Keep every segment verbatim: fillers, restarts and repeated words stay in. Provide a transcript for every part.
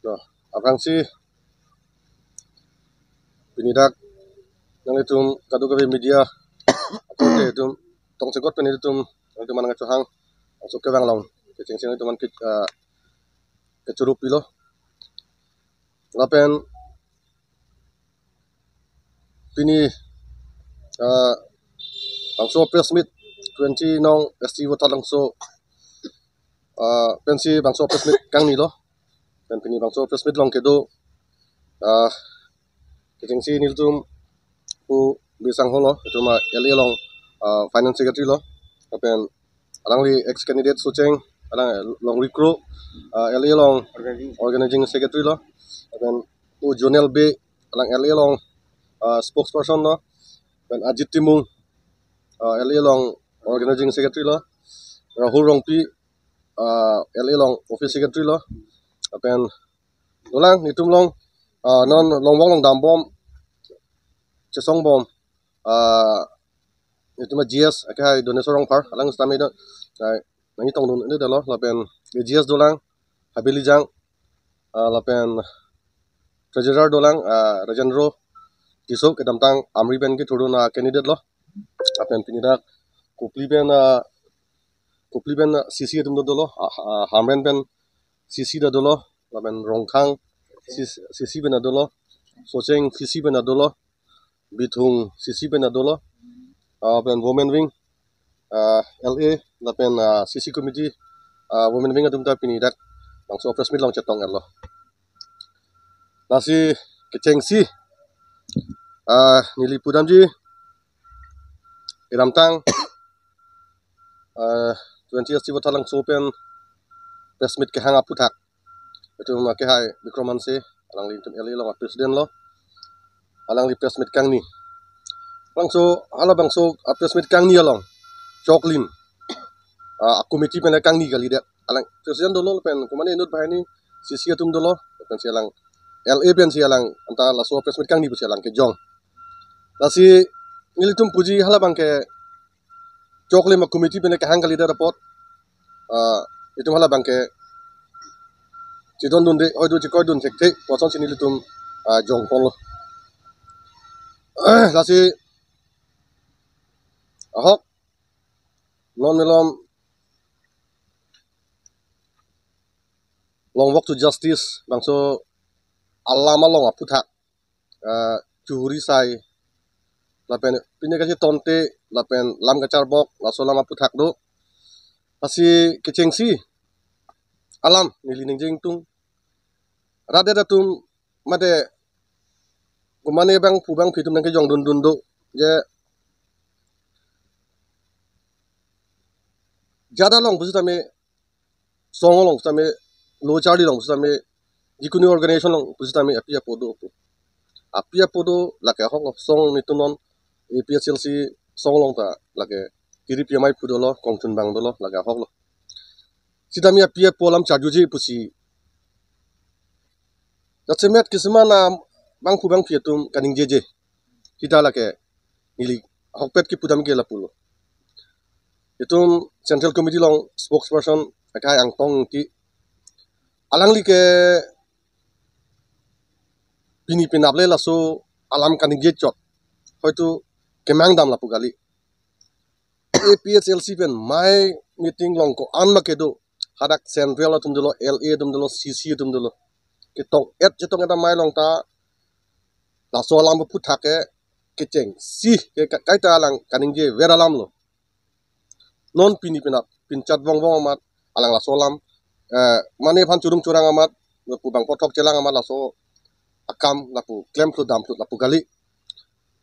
No, aphrangsi pini dak nanglitum kadokave media akorte atum tongsekot pen ilitum nanglitum aphan nangkachohang, laso kevang along kechengsi nanglitum aphan ke, ah, kechoro pilo. Lapen pini, ah, bangso press meet twenty nong S T Vothatlangso, ah, pensi bangso press meet kangnilo. Pen pini bangso press meet along kedo, ah, kechengsi nelitum pu Bisang Holo, itum a L A along, ah, finance secretary lo. Lapen alangli ex candidate Socheng, alang Longrikro, ah, L A along organizing secretary lo. Lapen pu Jonel Bey, alang L A along, ah, spokesperson lo. Lapen Ajit Timung, ah, L A along organizing secretary lo. Rahul Rongpi, ah, L A along office secretary lo. Lapen dolang nelitum along, ah, non longvok along dambom, chesongbom, ah, nelitum a G S akehai Doneswar Rongphar, alang sitame do, ah, nangtongdun ini dolo. Lapen G S dolang, Habeli Jang, ah, lapen treasurer dolang, ah, Rajendro Tisso, kedamtang Amri pen kethurdun a candidate lo. Lapen pini dak Kopili pen, ah, Kopili pen, ah, C C atum dodolo, ah, ah, Hamren pen C C dodolo, lapen Rongkhang C C pen dodolo, Socheng C C pen dodolo, Bithung C C pen dodolo, ah, lapen women wing, ah, L A, lapen, ah, C C committee, ah, women wing atum ta pini dak bangso press meet along chetong-etlo. Lasi kechengsi, ah, neli pudamji, kedamtang, ah, twenty S T Vothatlangso pen press meet kehang aphuthak, itum akehai Bikram Hanse, alangli itum L A along a president lo, alangli press meet kangni. Labangso, halabangso a press meet kangni along choklim, ah, committee pen kangni kalidet. Alang president dolo, lapen komane inut banghini C C atum dolo, lapensi alang L A pensi alang anta laso press meet kangni pusi alang kejong. Lasi nelitum puji halabangke choklim a committee pen kehang kalidet apot, ah, itum halabangke chedondunde, hoidu chekoidun thekthe pu asonsi nelitum, ah, jongponlo. Lasi ahok non malom Long Walk to Justice bangso alam along aphuthak, ah, chuhuri sai, lapen pine kachetonte, lapen lam kacharbok, laso alam aphuthak do. Lasi kechengsi alam neli ningje ingtung. Rat-det atum mate komane bangphu bangphi atum nangkejongdundun do, je jat along pusitame, song along sitame, lo charli along pusitame, jikunu organization along pusitame api apo do pu. Api apo do, lake ahok lo, song nelitum non A P H L C song along ta lake tiri pi amei phu dolo, kongchunbang dolo, lake ahok lo. Sitame api apo alam charjuji pusi jasemet kisima na bangphu bangphi atum kaningjeje. Sita lake neli ahokpet kipudam ke lapulo. Itum Central Committee along spokesperson akehai Angtong Engti, alangli ke pini penap le laso alam kaningje chot, hoitu kemang dam lapu kali. A P H L C pen amei meeting along ko-an ma kedo, hadak Central atum dolo, L A atum dolo, C C atum dolo, ketong-et chetong-et amei along ta laso alam aphuthak ke kechengsi ke ka-, kaita alang kaningjever alam lo. Non pini penap, pinchat vongvong amat alang laso alam, eh, mane aphan churung churang amat, lapu bang pothok chelang amat laso akam lapu klemphlut damphlut lapu kali.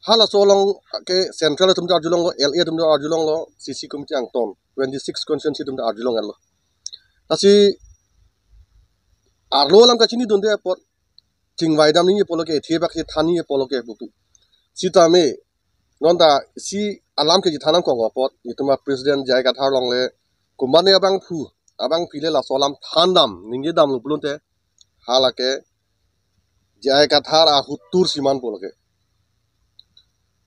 Halaso along ke Central atum ta arjulonglo, L A atum ta arjulonglo, C C committee angton, twenty six constituency atum ta arjulong-etlo. Lasi arlo alam kachinidunde apot, chingvai dam nangji pulo ke, the bak si than nangji pulo ke pupu. Sitame non ta isi alam ke chethan nangkok apot, itum a president J I Kathar along le, komane abangphu, abangpi le laso alam than dam, ningje damlo pulote, halake J I Kathar ahut tur siman pulo ke.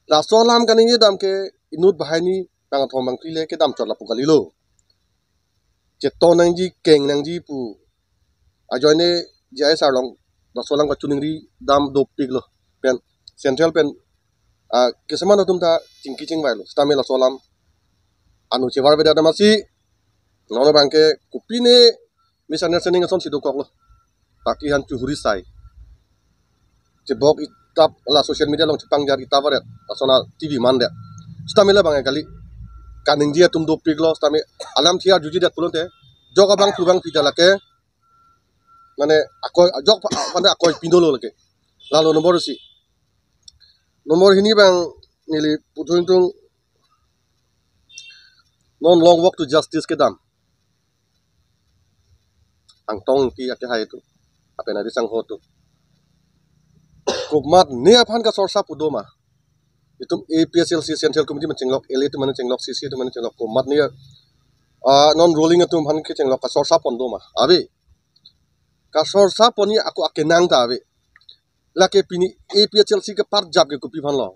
Laso alam kaningje dam ke inut banghini bangkethom bangphli le kedam chot lapu kalilo. Cheton nangji, keng nangji pu ajoine J I sir along laso alam kachiningri dam dopiklo. Pen central pen, ah, keseman atum ta chingki chingvailo. Sitame laso alam anu chevarvedet amatsi non abangke kopine misunderstanding asonsi dokoklo. Paki han chuhuri sai. Chebok itap la social media along chepangjar itap varet. Lason a T V mandet. Sitame labang kali. Kaningje atum dopiklo, sitame alam thia jujidet pulote jok abang pu abang pita lake. Mane akoi jok pa-, mane akoi pindolo lake. Lalo nombor isi. Nombor hini abang neli puthot ingtung non long walk to justice kedam. Angtong Engti akehai atum, lapen arisangho atum, komatne aphan kasorsa pu doma? Itum A P H L C Central Committee mane chenglok, L A atum mane chenglok, C C atum mane chenglok, komatne, ah, non ruling atum aphan kechenglok kasorsa pon doma? Ave. Kasorsa ponji ako akenang ta ave. Lake pini A P H L C keparjap ke kopi aphanlo?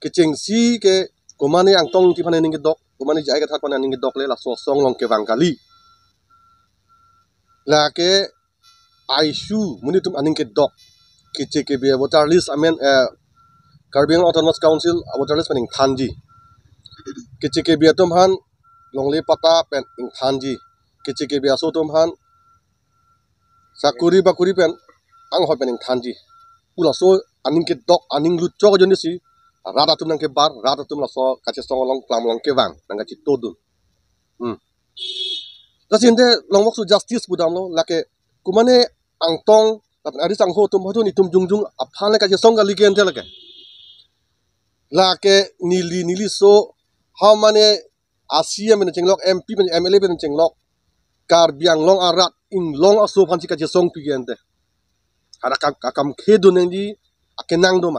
Kechengsi ke komane Angtong Engti aphan aning kedok, komane J I Kathar aphan aning kedok le laso asong along kevang kali. Lake issue monit atum aning kedok. Keche kebe voter list amen, eh, Karbi Anglong Autonomous Council voter list pen ingthanji. Keche kebe atum aphan longle patta pen ingthanji. Keche kebe aso atum aphan sakuri bakuri pen anghoi pen ingthanji. Pu laso aning kedok, aning lutchok ajoinesi rat atum nangkebar, rat atum laso kachesong along, klam along kevang, nangkachetodun. Hmm. Lasi ante long walk to justice pu damlo, lake komane Angtong lapen arisangho atum, hotun itum jongjong aphan le kachesong kali ke ante lake. Lake neli, neli so, ha mane a C E M pen chenglok, M P pen, M L A pen chenglok, Karbi Anglong arat inglong aso aphansi kachesongpi ke ante. Hara kam, akam khedun nangji akenang doma?